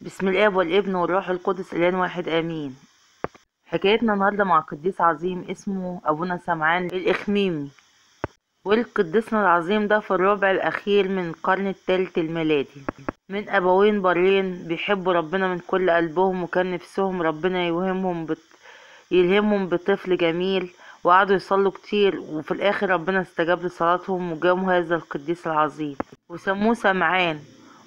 بسم الاب والابن والروح القدس الان واحد امين. حكايتنا النهارده مع قديس عظيم اسمه ابونا سمعان الاخميمي. والقديسنا العظيم ده في الربع الاخير من القرن الثالث الميلادي، من ابوين برين بيحبوا ربنا من كل قلبهم، وكان نفسهم ربنا يلهمهم بطفل جميل، وقعدوا يصلوا كتير، وفي الاخر ربنا استجاب لصلاتهم وجابوا هذا القديس العظيم وسموه سمعان.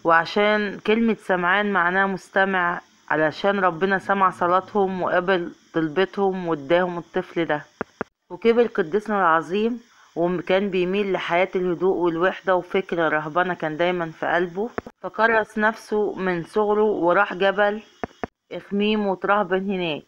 وعشان كلمة سمعان معناها مستمع، علشان ربنا سمع صلاتهم وقبل طلبتهم واداهم الطفل ده. وكبر قديسنا العظيم وكان بيميل لحياة الهدوء والوحدة وفكر الرهبنة كان دايما في قلبه، فكرس نفسه من صغره وراح جبل إخميم وترهبن هناك،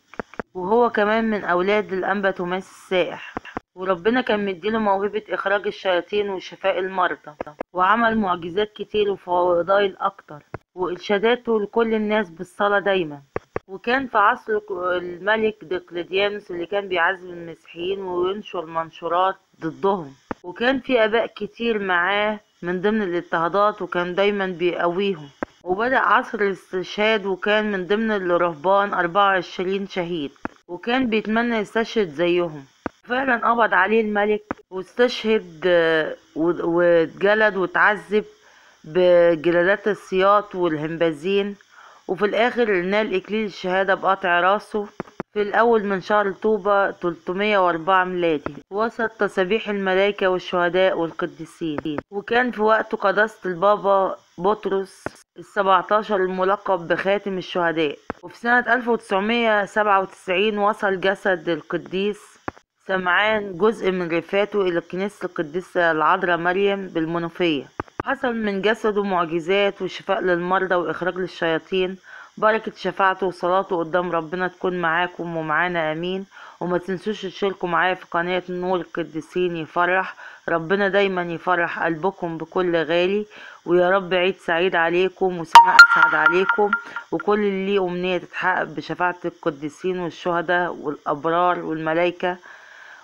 وهو كمان من أولاد الأنبا توماس السائح. وربنا كان مديله موهبة إخراج الشياطين وشفاء المرضى، وعمل معجزات كتير وفضائل أكتر، وإرشاداته لكل الناس بالصلاة دايما. وكان في عصر الملك دقلديانوس اللي كان بيعذب المسيحيين وينشر منشورات ضدهم، وكان في آباء كتير معاه من ضمن الاضطهادات، وكان دايما بيقويهم. وبدأ عصر الاستشهاد، وكان من ضمن الرهبان 24 شهيد، وكان بيتمنى يستشهد زيهم. فعلا قبض عليه الملك واستشهد واتجلد واتعذب بجلادات السياط والهمبازين، وفي الاخر نال اكليل الشهادة بقطع راسه في الاول من شهر طوبة 304 ميلادي، وسط تسابيح الملائكة والشهداء والقديسين. وكان في وقته قداسة البابا بطرس ال17 الملقب بخاتم الشهداء. وفي سنة 1997 وصل جسد القديس سمعان جزء من رفاته إلى كنيسة القديسة العذراء مريم بالمنوفية. حصل من جسده معجزات وشفاء للمرضى وإخراج للشياطين. بركة شفاعته وصلاته قدام ربنا تكون معاكم ومعانا آمين. وما تنسوش تشاركوا معايا في قناة نور القديسين يفرح ربنا، دايما يفرح قلبكم بكل غالي. ويا رب عيد سعيد عليكم وسنة أسعد عليكم، وكل اللي ليه أمنية تتحقق بشفاعة القديسين والشهداء والأبرار والملائكة.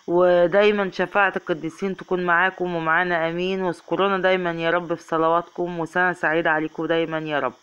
ودايما شفاعة القديسين تكون معاكم ومعانا آمين. واذكرونا دايما يا رب في صلواتكم، وسنة سعيدة عليكم دايما يا رب.